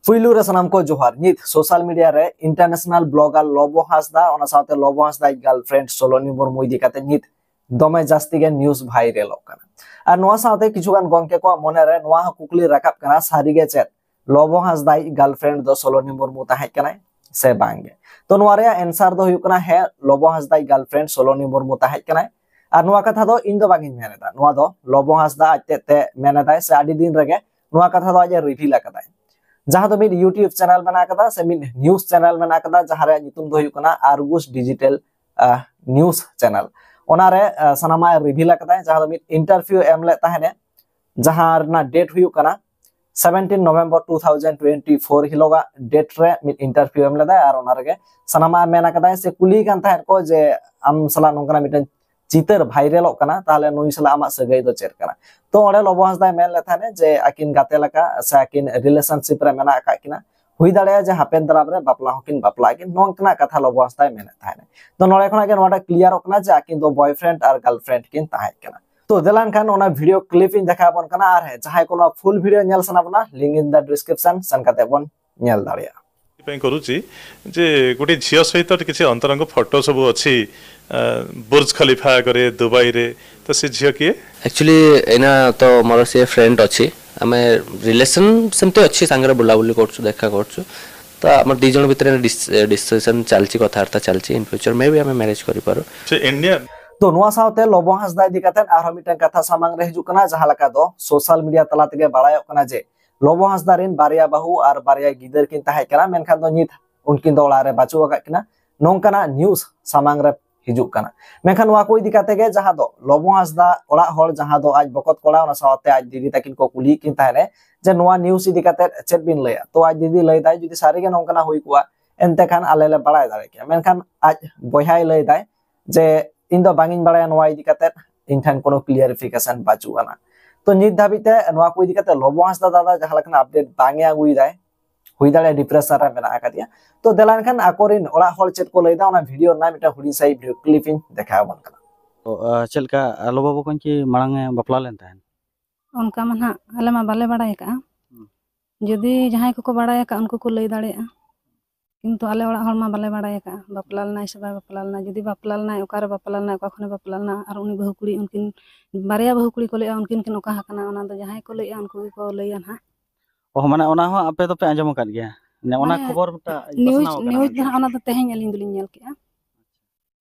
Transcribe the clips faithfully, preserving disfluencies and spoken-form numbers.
ᱯᱩᱭᱞᱩ ᱨᱮ ᱥᱟᱱᱟᱢ ᱠᱚ ᱡᱚᱦᱟᱨ᱾ ᱱᱤᱛ social media ᱨᱮ international blogger ᱞᱚᱵᱚ ᱦᱟᱸᱥᱫᱟ, ᱚᱱᱟ ᱥᱟᱶᱛᱮ ᱞᱚᱵᱚ ᱦᱟᱸᱥᱫᱟ ᱟᱡ girlfriend ᱥᱳᱞᱳᱱᱤ ᱢᱩᱨᱢᱩ ᱤᱫᱤ ᱠᱟᱛᱮ ᱱᱤᱛ ᱫᱚᱢᱮ ᱡᱟᱹᱥᱛᱤ ᱜᱮ news viralᱚᱜ ᱠᱟᱱᱟ᱾ ᱟᱨ ᱱᱚᱣᱟ ᱥᱟᱶᱛᱮ ᱠᱤᱪᱷᱩ ᱜᱟᱱ ᱜᱚᱝᱠᱮ ᱠᱚᱣᱟᱜ ᱢᱚᱱᱮ ᱨᱮ ᱱᱚᱣᱟ ᱦᱚᱸ ᱠᱩᱠᱞᱤ ᱨᱟᱠᱟᱵ ᱠᱟᱱᱟ, ᱥᱟᱹᱨᱤ ᱜᱮ ᱪᱮᱫ ᱞᱚᱵᱚ ᱦᱟᱸᱥᱫᱟ ᱟᱡ girlfriend ᱫᱚ ᱥᱳᱞᱳᱱᱤ ᱢᱩᱨᱢᱩ ᱛᱟᱦᱮᱸ ᱠᱟᱱᱟᱭ ᱥᱮ ᱵᱟᱝ ᱜᱮ? ᱛᱚ ᱱᱚᱣᱟ ᱨᱮᱭᱟᱜ answer ᱫᱚ ᱦᱩᱭᱩᱜ ᱠᱟᱱᱟ ᱦᱮᱸ, ᱞᱚᱵᱚ ᱦᱟᱸᱥᱫᱟ ᱟᱡ girlfriend ᱥᱳᱞᱳᱱᱤ ᱢᱩᱨᱢᱩ ᱛᱟᱦᱮᱸ ᱠᱟᱱᱟᱭ᱾ ᱟᱨ ᱱᱚᱣᱟ ᱠᱟᱛᱷᱟ ᱫᱚ ᱤᱧ ᱫᱚ ᱵᱟᱝ ᱤᱧ ᱢᱮᱱ ᱮᱫᱟ, ᱱᱚᱣᱟ ᱫᱚ ᱞᱚᱵᱚ ᱦᱟᱸᱥᱫᱟ ᱟᱡ ᱛᱮᱫ ᱛᱮ ᱢᱮᱱ ᱮᱫᱟᱭ, ᱥᱮ ᱟᱹᱰᱤ ᱫᱤᱱ ᱨᱮᱜᱮ ᱱᱚᱣᱟ ᱠᱟᱛᱷᱟ ᱫᱚ ᱟᱡ ᱮ reveal ᱟᱠᱟᱫᱟᱭ᱾ ᱡᱟᱦᱟᱸ ᱫᱚ ᱢᱤᱫ YouTube channel ᱢᱮᱱᱟᱜ ᱟᱠᱟᱫᱟ ᱥᱮ ᱢᱤᱫ news channel ᱢᱮᱱᱟᱜ ᱟᱠᱟᱫᱟ, ᱡᱟᱦᱟᱸ ᱨᱮᱭᱟᱜ ᱧᱩᱛᱩᱢ ᱫᱚ ᱦᱩᱭᱩᱜ ᱠᱟᱱᱟ Argus Digital, ᱟᱦ, news channel᱾ ᱚᱱᱟᱨᱮ, ᱟᱦ, ᱥᱟᱱᱟᱢᱟᱜ ᱮ reveal ᱟᱠᱟᱫᱟᱭ, ᱡᱟᱦᱟᱸ ᱫᱚ ᱢᱤᱫ interview ᱮᱢ ᱞᱮᱫ ᱛᱟᱦᱮᱸᱱᱮ, ᱡᱟᱦᱟᱸ ᱨᱮᱱᱟᱜ date ᱦᱩᱭᱩᱜ ᱠᱟᱱᱟ seventeen November two thousand twenty four ᱦᱤᱞᱳᱜᱟᱜ date ᱨᱮ ᱢᱤᱫ interview ᱮᱢ ᱞᱮᱫᱟᱭ᱾ ᱟᱨ ᱚᱱᱟ ᱨᱮᱜᱮ ᱥᱟᱱᱟᱢᱟᱜ ᱮ ᱢᱮᱱ ᱟᱠᱟᱫᱟᱭ ᱥᱮ ᱠᱩᱞᱤ ᱠᱟᱱ ᱛᱟᱦᱮᱸᱫ ᱠᱚ ᱡᱮ ᱟᱢ ᱥᱟᱞᱟᱜ ᱱᱚᱝᱠᱟᱱᱟᱜ ᱢᱤᱫᱴᱮᱱ ᱪᱤᱛᱟᱹᱨ viralᱚᱜ ᱠᱟᱱᱟ, ᱛᱟᱦᱚᱞᱮ ᱱᱩᱭ ᱥᱟᱞᱟᱜ ᱟᱢᱟᱜ ᱥᱟᱹᱜᱟᱹᱭ ᱫᱚ ᱪᱮᱫ ᱠᱟᱱᱟ? ᱛᱚ ᱚᱸᱰᱮ ᱞᱚᱵᱚ ᱦᱟᱸᱥᱫᱟᱭ ᱢᱮᱱ ᱞᱮᱫ ᱛᱟᱦᱮᱸᱱᱮ ᱡᱮ ᱟᱹᱠᱤᱱ ᱜᱟᱛᱮ ᱞᱮᱠᱟ ᱥᱮ ᱟᱹᱠᱤᱱ relationship ᱨᱮ ᱢᱮᱱᱟᱜ ᱟᱠᱟᱫ ᱠᱤᱱᱟ, ᱦᱩᱭ ᱫᱟᱲᱮᱭᱟᱜᱼᱟ ᱡᱮ ᱦᱟᱯᱮᱱ ᱫᱟᱨᱟᱢ ᱨᱮ ᱵᱟᱯᱞᱟ ᱦᱚᱸᱠᱤᱱ ᱵᱟᱯᱞᱟᱜ ᱠᱤᱱ, ᱱᱚᱝᱠᱟᱱᱟᱜ ᱠᱟᱛᱷᱟ ᱞᱚᱵᱚ ᱦᱟᱸᱥᱫᱟᱭ ᱢᱮᱱᱮᱫ ᱛᱟᱦᱮᱸᱱᱟ᱾ ᱛᱚ ᱱᱚᱰᱮ ᱠᱷᱚᱱᱟᱜ ᱜᱮ ᱱᱚᱣᱟᱴᱟᱜ clearᱚᱜ ᱠᱟᱱᱟ ᱡᱮ ᱟᱹᱠᱤᱱ ᱫᱚ boyfriend ᱟᱨ girlfriend ᱠᱤᱱ ᱛᱟᱦᱮᱸ ᱠᱟᱱᱟ᱾ ᱛᱚ ᱫᱮᱞᱟ ᱮᱱᱠᱷᱟᱱ ᱚᱱᱟ video clip ᱤᱧ ᱫᱮᱠᱷᱟᱣ ᱟᱵᱚᱱ ᱠᱟᱱᱟ, ᱟᱨ ᱦᱮᱸ, ᱡᱟᱦᱟᱸᱭ ᱠᱚ ᱱᱚᱣᱟ full video ᱧᱮᱞ ᱥᱟᱱᱟ ᱵᱚᱱᱟ, link in the description ᱥᱮᱱ ᱠᱟᱛᱮ ᱵᱚᱱ ᱧᱮᱞ ᱫᱟᱲᱮᱭᱟᱜᱼᱟ᱾ ପାଇଁ କରୁଛି ଯେ ଗୋଟେ ଝିଅ ସହିତ କିଛି ଅନ୍ତରଙ୍ଗ ଫଟୋ ସବୁ ଅଛି, ଆ, ବୁର୍ଜ ଖଲିଫା ଆଗରେ, ଦୁବାଇରେ। ତ ସେ ଝିଅ କିଏ? ଆକ୍ଚୁଆଲି ଏଇନା ତ ମୋର ସିଏ ଫ୍ରେଣ୍ଡ ଅଛି, ଆମେ ରିଲେସନ୍ ସେମିତି ଅଛି, ସାଙ୍ଗରେ ବୁଲାବୁଲି କରୁଛୁ, ଦେଖା କରୁଛୁ। ତ ଆମର ଦି ଜଣ ଭିତରେ ଡିସ୍କସନ୍ ଚାଲିଛି, କଥାବାର୍ତ୍ତା ଚାଲିଛି। ଇନ୍ ଫ୍ୟୁଚର୍ ମେ ବି ଆମେ ମ୍ୟାରେଜ୍ କରିପାରୁ। ସେ ଇଣ୍ଡିଆନ୍? ᱛᱚ ᱱᱚᱣᱟ ᱥᱟᱶᱛᱮ ᱞᱚᱵᱚ ᱦᱟᱸᱥᱫᱟ ᱤᱫᱤ ᱠᱟᱛᱮ ᱟᱨᱦᱚᱸ ᱢᱤᱫᱴᱟᱝ ᱠᱟᱛᱷᱟ ᱥᱟᱢᱟᱝ ᱨᱮ ᱦᱤᱡᱩᱜ ᱠᱟᱱᱟ, ᱡᱟᱦᱟᱸ ᱞᱮᱠᱟ ᱫᱚ social media ᱛᱟᱞᱟ ᱛᱮᱜᱮ ᱵᱟᱲᱟᱭᱚᱜ ᱠᱟᱱᱟ ᱡᱮ ᱞᱚᱵᱚ ᱦᱟᱸᱥᱫᱟ ᱨᱮᱱ ᱵᱟᱨᱭᱟ ᱵᱟᱹᱦᱩ ᱟᱨ ᱵᱟᱨᱭᱟ ᱜᱤᱫᱟᱹᱨ ᱠᱤᱱ ᱛᱟᱦᱮᱸ ᱠᱟᱱᱟ, ᱢᱮᱱᱠᱷᱟᱱ ᱫᱚ ᱱᱤᱛ ᱩᱱᱠᱤᱱ ᱫᱚ ᱚᱲᱟᱜ ᱨᱮ ᱵᱟᱹᱪᱩᱜ ᱟᱠᱟᱫ ᱠᱤᱱᱟ, ᱱᱚᱝᱠᱟᱱᱟᱜ news ᱥᱟᱢᱟᱝ ᱨᱮ ᱦᱤᱡᱩᱜ ᱠᱟᱱᱟ᱾ ᱢᱮᱱᱠᱷᱟᱱ ᱱᱚᱣᱟ ᱠᱚ ᱤᱫᱤ ᱠᱟᱛᱮ ᱜᱮ ᱡᱟᱦᱟᱸ ᱫᱚ ᱞᱚᱵᱚ ᱦᱟᱸᱥᱫᱟ ᱚᱲᱟᱜ ᱦᱚᱲ, ᱡᱟᱦᱟᱸ ᱫᱚ ᱟᱡ ᱵᱚᱠᱚᱛ ᱠᱚᱲᱟ, ᱚᱱᱟ ᱥᱟᱶᱛᱮ ᱟᱡ ᱫᱤᱫᱤ ᱛᱟᱹᱠᱤᱱ ᱠᱚ ᱠᱩᱞᱤᱭᱮᱫ ᱠᱤᱱ ᱛᱟᱦᱮᱸᱱᱟ ᱡᱮ ᱱᱚᱣᱟ news ᱤᱫᱤ ᱠᱟᱛᱮ ᱪᱮᱫ ᱵᱤᱱ ᱞᱟᱹᱭᱟ? ᱛᱚ ᱟᱡ ᱫᱤᱫᱤ ᱞᱟᱹᱭ ᱫᱟᱭ, ᱡᱩᱫᱤ ᱥᱟᱹᱨᱤ ᱜᱮ ᱱᱚᱝᱠᱟᱱᱟᱜ ᱦᱩᱭ ᱠᱚᱜᱼᱟ, ᱮᱱᱛᱮ ᱠᱷᱟᱱ ᱟᱞᱮ ᱞᱮ ᱵᱟᱲᱟᱭ ᱫᱟᱲᱮ ᱠᱮᱭᱟ᱾ ᱢᱮᱱᱠᱷᱟᱱ ᱟᱡ ᱵᱚᱭᱦᱟᱭ ᱞᱟᱹᱭ ᱫᱟᱭ ᱡᱮ ᱤᱧ ᱫᱚ ᱵᱟᱝ ᱤᱧ ᱵᱟᱲᱟᱭᱟ ᱱᱚᱣᱟ ᱤᱫᱤ ᱠᱟᱛᱮ, ᱤᱧ ᱴᱷᱮᱱ ᱠᱳᱱᱳ clarification ᱵᱟᱹᱪᱩᱜ ᱟᱱᱟ᱾ ᱛᱚ ᱱᱤᱛ ᱫᱷᱟᱹᱵᱤᱡ ᱛᱮ ᱱᱚᱣᱟ ᱠᱚ ᱤᱫᱤ ᱠᱟᱛᱮ ᱞᱚᱵᱚ ᱦᱟᱸᱥᱫᱟ ᱫᱟᱫᱟ ᱡᱟᱦᱟᱸ ᱞᱮᱠᱟᱱᱟᱜ update ᱵᱟᱝ ᱮ ᱟᱹᱜᱩᱭᱮᱫᱟᱭ, ᱦᱩᱭ ᱫᱟᱲᱮᱭᱟᱜᱼᱟ depression ᱨᱮ ᱢᱮᱱᱟᱜ ᱟᱠᱟᱫᱮᱭᱟ᱾ ᱛᱚ ᱫᱮᱞᱟ ᱮᱱᱠᱷᱟᱱ ᱟᱠᱚᱨᱮᱱ ᱚᱲᱟᱜ ᱦᱚᱲ ᱪᱮᱫ ᱠᱚ ᱞᱟᱹᱭᱫᱟ, ᱚᱱᱟ video ᱨᱮᱱᱟᱜ ᱢᱤᱫᱴᱟᱝ ᱦᱩᱰᱤᱧ ᱥᱟᱺᱦᱤᱡ video clip ᱤᱧ ᱫᱮᱠᱷᱟᱣ ᱟᱵᱚᱱ ᱠᱟᱱᱟ᱾ ᱚ, ᱟ, ᱪᱮᱫ ᱞᱮᱠᱟ, ᱟ, ᱞᱚᱵᱚ ᱵᱟᱵᱩ ᱠᱚᱧ ᱠᱤ ᱢᱟᱲᱟᱝ ᱮ ᱵᱟᱯᱞᱟ ᱞᱮᱱ ᱛᱟᱦᱮᱸᱫ? ᱚᱱᱠᱟ ᱢᱟ ᱱᱟᱦᱟᱜ ᱟᱞᱮ ᱢᱟ ᱵᱟᱞᱮ ᱵᱟᱲᱟᱭ ᱟᱠᱟᱜᱼᱟ᱾ ᱦᱩᱸ᱾ ᱡᱩᱫᱤ ᱡᱟᱦᱟᱸᱭ ᱠᱚᱠᱚ ᱵᱟᱲᱟᱭ ᱟᱠᱟᱫ, ᱩᱱᱠᱩ ᱠᱚ ᱞᱟᱹᱭ ᱫᱟᱲᱮᱭᱟᱜᱼᱟ᱾ ᱠᱤᱱᱛᱩ ᱟᱞᱮ ᱚᱲᱟᱜ ᱦᱚᱲ ᱢᱟ ᱵᱟᱞᱮ ᱵᱟᱲᱟᱭ ᱟᱠᱟᱫᱼᱟ, ᱵᱟᱯᱞᱟ ᱞᱮᱱᱟᱭ ᱥᱮ ᱵᱟᱭ ᱵᱟᱯᱞᱟ ᱞᱮᱱᱟ, ᱡᱩᱫᱤ ᱵᱟᱯᱞᱟ ᱞᱮᱱᱟᱭ, ᱚᱠᱟᱨᱮ ᱵᱟᱯᱞᱟ ᱞᱮᱱᱟᱭ, ᱚᱠᱟ ᱠᱷᱚᱱᱮ ᱵᱟᱯᱞᱟ ᱞᱮᱱᱟ, ᱟᱨ ᱩᱱᱤ ᱵᱟᱹᱦᱩ ᱠᱩᱲᱤ, ᱩᱱᱠᱤᱱ ᱵᱟᱨᱭᱟ ᱵᱟᱹᱦᱩ ᱠᱩᱲᱤ ᱠᱚ ᱞᱟᱹᱭᱮᱫᱼᱟ, ᱩᱱᱠᱤᱱ ᱠᱤᱱ ᱚᱠᱟ ᱟᱠᱟᱱᱟ, ᱚᱱᱟ ᱫᱚ ᱡᱟᱦᱟᱸᱭ ᱠᱚ ᱞᱟᱹᱭᱮᱫᱼᱟ, ᱩᱱᱠᱩ ᱜᱮᱠᱚ ᱞᱟᱹᱭᱟ ᱱᱟᱦᱟᱜ᱾ ᱚ, ᱢᱟᱱᱮ ᱚᱱᱟ ᱦᱚᱸ ᱟᱯᱮ ᱫᱚᱯᱮ ᱟᱸᱡᱚᱢ ᱟᱠᱟᱫ ᱜᱮᱭᱟ? ᱢᱟᱱᱮ ᱚᱱᱟ ᱢᱟᱱᱮ, ᱠᱷᱚᱵᱚᱨ ᱢᱤᱫᱴᱟᱝ ᱱᱤᱭᱩᱡᱽ ᱯᱟᱥᱱᱟᱣ ᱟᱠᱟᱱᱟ ᱱᱤᱭᱩᱡᱽ ᱫᱚ ᱢᱮᱱᱛᱮ? ᱱᱟᱦᱟᱜ ᱚᱱᱟ ᱫᱚ ᱛᱮᱦᱮᱧ ᱟᱹᱞᱤᱧ ᱫᱚᱞᱤᱧ ᱧᱮᱞ ᱠᱮᱫᱼᱟ᱾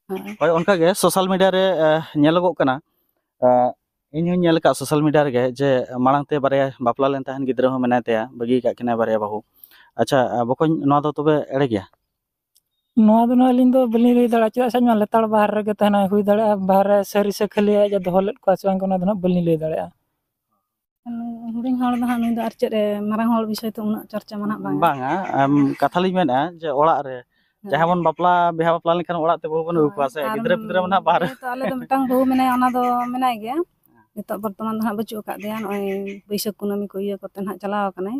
ᱦᱳᱭ᱾ ᱦᱳᱭ, ᱚᱱᱠᱟᱜᱮ ᱥᱳᱥᱟᱞ ᱢᱤᱰᱤᱭᱟ ᱨᱮ ᱧᱮᱞᱚᱜᱚᱜ ᱠᱟᱱᱟ᱾ ᱤᱧ ᱦᱚᱸᱧ ᱧᱮᱞ ᱟᱠᱟᱫ ᱥᱳᱥᱟᱞ ᱢᱤᱰᱤᱭᱟ ᱨᱮᱜᱮ, ᱡᱮ ᱢᱟᱲᱟᱝ ᱛᱮ ᱵᱟᱨᱭᱟ ᱵᱟᱯᱞᱟ ᱞᱮᱱ ᱛᱟᱦᱮᱸᱱ, ᱜᱤᱫᱽᱨᱟᱹ ᱦᱚᱸ ᱢᱮᱱᱟᱭ ᱛᱟᱭᱟ, ᱵᱟᱹᱜᱤ ᱟᱠᱟᱫ ᱠᱤᱱᱟᱭ ᱵᱟᱨᱭᱟ ᱵᱟᱹᱦᱩ᱾ ᱟᱪᱪᱷᱟ, ᱵᱚᱠᱚᱧ, ᱱᱚᱣᱟ ᱫᱚ ᱛᱚᱵᱮ ᱮᱲᱮ ᱜᱮᱭᱟ? ᱱᱚᱣᱟ ᱫᱚ ᱱᱟᱦᱟᱜ ᱟᱹᱞᱤᱧ ᱫᱚ ᱵᱟᱹᱞᱤᱧ ᱞᱟᱹᱭ ᱫᱟᱲᱮᱭᱟᱜᱼᱟ, ᱪᱮᱫᱟᱜ ᱥᱮ ᱟᱡ ᱢᱟ ᱞᱮᱛᱟᱲ ᱵᱟᱦᱨᱮ ᱨᱮᱜᱮ ᱛᱟᱦᱮᱱᱟᱭ᱾ ᱦᱩᱭ ᱫᱟᱲᱮᱭᱟᱜᱼᱟ ᱵᱟᱦᱨᱮ ᱥᱟᱹᱨᱤ ᱥᱮ ᱠᱷᱟᱹᱞᱤ ᱟᱡ ᱮ ᱫᱚᱦᱚ ᱞᱮᱫ ᱠᱚᱣᱟ ᱥᱮ ᱵᱟᱝ, ᱚᱱᱟ ᱫᱚ ᱱᱟᱦᱟᱜ ᱵᱟᱹᱞᱤᱧ ᱞᱟᱹᱭ ᱫᱟᱲᱮᱭᱟᱜᱼᱟ᱾ ᱦᱩᱰᱤᱧ ᱦᱚᱲ ᱫᱚ ᱦᱟᱸᱜ ᱱᱩᱭ ᱫᱚ ᱟᱨ ᱪᱮᱫ ᱮ, ᱢᱟᱨᱟᱝ ᱦᱚᱲ ᱵᱤᱥᱚᱭ ᱛᱮ ᱩᱱᱟᱹᱜ ᱪᱚᱨᱪᱟ ᱢᱟ ᱱᱟᱦᱟᱜ ᱵᱟᱝᱟ᱾ ᱵᱟᱝᱟ, ᱮᱢ, ᱠᱟᱛᱷᱟ ᱞᱤᱧ ᱢᱮᱱᱮᱫᱼᱟ ᱡᱮ ᱚᱲᱟᱜ ᱨᱮ ᱡᱟᱦᱟᱸ ᱵᱚᱱ ᱵᱟᱯᱞᱟ, ᱵᱤᱦᱟ ᱵᱟᱯᱞᱟ ᱞᱮᱱᱠᱷᱟᱱ ᱚᱲᱟᱜ ᱛᱮ ᱵᱟᱹᱦᱩ ᱵᱚᱱ ᱟᱹᱜᱩ ᱠᱚᱣᱟ ᱥᱮ, ᱟᱨ ᱜᱤᱫᱽᱨᱟᱹ ᱯᱤᱫᱽᱨᱟᱹ ᱢᱟ ᱱᱟᱦᱟᱜ ᱵᱟᱦᱨᱮ᱾ ᱡᱮᱦᱮᱛᱩ ᱟᱞᱮ ᱫᱚ ᱢᱤᱫᱴᱟᱝ ᱵᱟᱹᱦᱩ ᱢᱮᱱᱟᱭᱟ, ᱚᱱᱟ ᱫᱚ ᱢᱮᱱᱟᱭ ᱜᱮᱭᱟ᱾ ᱱᱤᱛᱚᱜ ᱵᱚᱨᱛᱚᱢᱟᱱ ᱫᱚ ᱦᱟᱸᱜ ᱵᱟᱹᱪᱩᱜ ᱟᱠᱟᱫ ᱫᱮᱭᱟ, ᱱᱚᱜᱼᱚᱭ ᱵᱟᱹᱭᱥᱟᱹᱠᱷ ᱠᱩᱱᱟᱹᱢᱤ ᱠᱚ ᱤᱭᱟᱹ ᱠᱚᱛᱮ ᱱᱟᱦᱟᱜ ᱪᱟᱞᱟᱣ ᱟᱠᱟᱱᱟᱭ᱾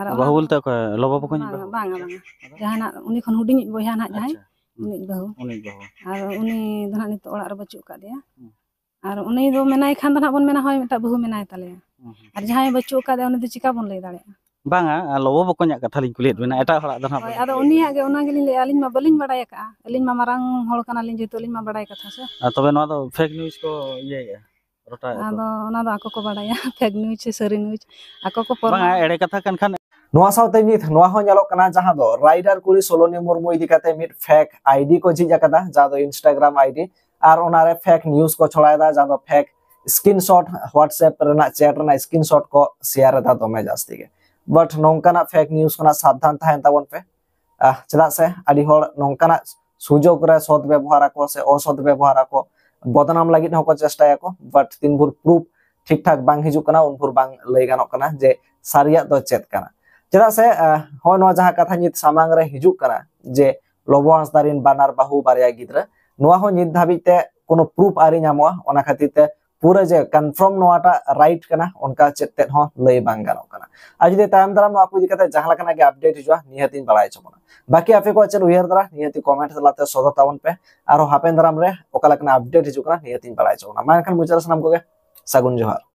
ᱟᱨ ᱚᱱᱟ ᱵᱟᱹᱦᱩ ᱫᱚ ᱵᱚᱞᱛᱮ ᱚᱠᱚᱭ, ᱞᱚᱵᱚ ᱵᱚᱠᱚᱧ ᱵᱟᱝᱟ, ᱵᱟᱹᱦᱩ? ᱵᱟᱝᱟ, ᱵᱟᱝᱟ᱾ ᱡᱟᱦᱟᱱᱟᱜ ᱩᱱᱤ ᱠᱷᱚᱱ ᱦᱩᱰᱤᱧᱤᱡ ᱵᱚᱭᱦᱟ ᱱᱟᱦᱟᱜ ᱡᱟᱦᱟᱸᱭ, ᱟᱪᱪᱷᱟ᱾ ᱦᱩᱸ᱾ ᱩᱱᱤ ᱵᱟᱹᱦᱩ᱾ ᱩᱱᱤ ᱵᱟᱹᱦᱩ᱾ ᱟᱨ ᱩᱱᱤ ᱫᱚ ᱱᱟᱦᱟᱜ ᱱᱤᱛᱚᱜ ᱚᱲᱟᱜ ᱨᱮ ᱵᱟᱹᱪᱩᱜ ᱟᱠᱟᱫ ᱫᱮᱭᱟ᱾ ᱦᱩᱸ᱾ ᱟᱨ ᱩᱱᱤ ᱫᱚ ᱢᱮᱱᱟᱭ ᱠᱷᱟᱱ ᱫᱚ ᱱᱟᱦᱟᱜ ᱵᱚᱱ ᱢᱮᱱᱟ, ᱦᱳᱭ, ᱢᱤᱫᱴᱟᱝ ᱵᱟᱹᱦᱩ ᱢᱮᱱᱟᱭ ᱛᱟᱞᱮᱭᱟ᱾ ᱦᱩᱸ, ᱦᱩᱸ᱾ ᱟᱨ ᱡᱟᱦᱟᱸᱭ ᱵᱟᱹᱪᱩᱜ ᱟᱠᱟᱫ ᱫᱮᱭᱟ, ᱩᱱᱤ ᱫᱚ ᱪᱤᱠᱟ ᱵᱚᱱ ᱞᱟᱹᱭ ᱫᱟᱲᱮᱭᱟᱜᱼᱟ? ᱵᱟᱝᱟ, ᱟᱨ ᱞᱚᱵᱚ ᱵᱚᱠᱚᱧᱟᱜ ᱠᱟᱛᱷᱟ ᱞᱤᱧ ᱠᱩᱞᱤᱭᱮᱫ ᱵᱮᱱᱟ, ᱮᱴᱟᱜ ᱦᱚᱲᱟᱜ ᱫᱚ ᱱᱟᱦᱟᱜ ᱦᱳᱭ, ᱵᱟᱹᱞᱤᱧ ᱟᱫᱚ ᱞᱟᱹᱭ ᱩᱱᱤᱭᱟᱜ ᱜᱮ ᱚᱱᱟ ᱜᱮᱞᱤᱧ ᱞᱟᱹᱭᱟ, ᱟᱹᱞᱤᱧ ᱢᱟ ᱵᱟᱹᱞᱤᱧ ᱵᱟᱲᱟᱭ ᱟᱠᱟᱫᱼᱟ, ᱟᱹᱞᱤᱧ ᱢᱟ ᱢᱟᱨᱟᱝ ᱦᱚᱲ ᱠᱟᱱᱟᱞᱤᱧ, ᱡᱮᱦᱮᱛᱩ ᱟᱹᱞᱤᱧ ᱢᱟ ᱵᱟᱲᱟᱭ ᱠᱟᱛᱷᱟ ᱥᱮ᱾ ᱟᱨ ᱛᱚᱵᱮ ᱱᱚᱣᱟ ᱫᱚ fake news ᱠᱚ ᱤᱭᱟᱹᱭᱮᱫᱼᱟ, ᱨᱚᱴᱟᱭᱮᱫᱼᱟ ᱠᱚ? ᱟᱫᱚ ᱚᱱᱟ ᱫᱚ ᱟᱠᱚ ᱠᱚ ᱵᱟᱲᱟᱭᱟ, fake news ᱥᱮ ᱥᱟᱹᱨᱤ news, ᱟᱠᱚ ᱠᱚ ᱯᱨᱚᱢᱟᱱ᱾ ᱵᱟᱝᱟ, ᱮᱲᱮ ᱠᱟᱛᱷᱟ ᱠᱟᱱ ᱠᱷᱟᱱ᱾ ᱱᱚᱣᱟ ᱥᱟᱶᱛᱮ ᱱᱤᱛ ᱱᱚᱣᱟ ᱦᱚᱸ ᱧᱮᱞᱚᱜ ᱠᱟᱱᱟ, ᱡᱟᱦᱟᱸ ᱫᱚ ᱨᱟᱭᱰᱟᱨ ᱠᱩᱲᱤ ᱥᱳᱞᱳᱱᱤ ᱢᱩᱨᱢᱩ ᱤᱫᱤ ᱠᱟᱛᱮ ᱢᱤᱫ fake ID ᱠᱚ ᱡᱷᱤᱡ ᱟᱠᱟᱫᱟ, ᱡᱟᱦᱟᱸ ᱫᱚ Instagram ID, ᱟᱨ ᱚᱱᱟᱨᱮ fake news ᱠᱚ ᱪᱷᱚᱲᱟᱭᱮᱫᱟ, ᱡᱟᱦᱟᱸ ᱫᱚ fake screenshot, WhatsApp ᱨᱮᱱᱟᱜ chat ᱨᱮᱱᱟᱜ screenshot ᱠᱚ share ᱮᱫᱟ ᱫᱚᱢᱮ ᱡᱟᱹᱥᱛᱤ ᱜᱮ᱾ But ᱱᱚᱝᱠᱟᱱᱟᱜ fake news ᱠᱷᱚᱱᱟᱜ ᱥᱟᱵᱫᱷᱟᱱ ᱛᱟᱦᱮᱱ ᱛᱟᱵᱚᱱ ᱯᱮ᱾ ᱟᱦ, ᱪᱮᱫᱟᱜ ᱥᱮ ᱟᱹᱰᱤ ᱦᱚᱲ ᱱᱚᱝᱠᱟᱱᱟᱜ ᱥᱩᱡᱳᱜᱽ ᱨᱮ ᱥᱚᱫ ᱵᱮᱵᱚᱦᱟᱨ ᱟᱠᱚ ᱥᱮ ᱚᱥᱚᱫ ᱵᱮᱵᱚᱦᱟᱨ ᱟᱠᱚ, ᱵᱚᱫᱱᱟᱢ ᱞᱟᱹᱜᱤᱫ ᱦᱚᱸᱠᱚ ᱪᱮᱥᱴᱟᱭᱟᱠᱚ, but ᱛᱤᱱ ᱵᱷᱳᱨ proof ᱴᱷᱤᱠ ᱴᱷᱟᱠ ᱵᱟᱝ ᱦᱤᱡᱩᱜ ᱠᱟᱱᱟ, ᱩᱱ ᱵᱷᱳᱨ ᱵᱟᱝ ᱞᱟᱹᱭ ᱜᱟᱱᱚᱜ ᱠᱟᱱᱟ ᱡᱮ ᱥᱟᱹᱨᱤᱭᱟᱜ ᱫᱚ ᱪᱮᱫ ᱠᱟᱱᱟ᱾ ᱪᱮᱫᱟᱜ ᱥᱮ, ᱟᱦ, ᱦᱚᱸᱜᱼᱚᱭ ᱱᱚᱣᱟ ᱡᱟᱦᱟᱸ ᱠᱟᱛᱷᱟ ᱱᱤᱛ ᱥᱟᱢᱟᱝ ᱨᱮ ᱦᱤᱡᱩᱜ ᱠᱟᱱᱟ ᱡᱮ ᱞᱚᱵᱚ ᱦᱟᱸᱥᱫᱟ ᱨᱤᱱ ᱵᱟᱱᱟᱨ ᱵᱟᱹᱦᱩ ᱵᱟᱨᱭᱟ ᱜᱤᱫᱽᱨᱟᱹ, ᱱᱚᱣᱟ ᱦᱚᱸ ᱱᱤᱛ ᱫᱷᱟᱹᱵᱤᱡ ᱛᱮ ᱠᱳᱱᱳ proof ᱟᱹᱣᱨᱤ ᱧᱟᱢᱚᱜᱼᱟ᱾ ᱚᱱᱟ ᱠᱷᱟᱹᱛᱤᱨ ᱛᱮ ᱯᱩᱨᱟᱹ ᱡᱮ confirm ᱱᱚᱣᱟᱴᱟᱜ right ᱠᱟᱱᱟ, ᱚᱱᱠᱟ ᱪᱮᱫ ᱛᱮᱫ ᱦᱚᱸ ᱞᱟᱹᱭ ᱵᱟᱝ ᱜᱟᱱᱚᱜ ᱠᱟᱱᱟ᱾ ᱟᱨ ᱡᱩᱫᱤ ᱛᱟᱭᱚᱢ ᱫᱟᱨᱟᱢ ᱱᱚᱣᱟ ᱠᱚ ᱤᱫᱤ ᱠᱟᱛᱮ ᱡᱟᱦᱟᱸ ᱞᱮᱠᱟᱱᱟᱜ ᱜᱮ update ᱦᱤᱡᱩᱜᱼᱟ, ᱱᱤᱦᱟᱹᱛᱤᱧ ᱵᱟᱲᱟᱭ ᱦᱚᱪᱚ ᱵᱚᱱᱟ᱾ ᱵᱟᱹᱠᱤ ᱟᱯᱮ ᱠᱚᱣᱟᱜ ᱪᱮᱫ ᱩᱭᱦᱟᱹᱨ ᱫᱷᱟᱨᱟ, ᱱᱤᱦᱟᱹᱛᱤ comment ᱛᱟᱞᱟᱛᱮ ᱥᱚᱫᱚᱨ ᱛᱟᱵᱚᱱ ᱯᱮ᱾ ᱟᱨᱦᱚᱸ ᱦᱟᱯᱮᱱ ᱫᱟᱨᱟᱢ ᱨᱮ ᱚᱠᱟ ᱞᱮᱠᱟᱱᱟᱜ update ᱦᱤᱡᱩᱜ ᱠᱟᱱᱟ, ᱱᱤᱦᱟᱹᱛᱤᱧ ᱵᱟᱲᱟᱭ ᱦᱚᱪᱚ ᱵᱚᱱᱟ᱾ ᱢᱟ ᱮᱱᱠᱷᱟᱱ ᱢᱩᱪᱟᱹᱫ ᱨᱮ ᱥᱟᱱᱟᱢ ᱠᱚᱜᱮ ᱥᱟᱹᱜᱩᱱ ᱡᱚᱦᱟᱨ᱾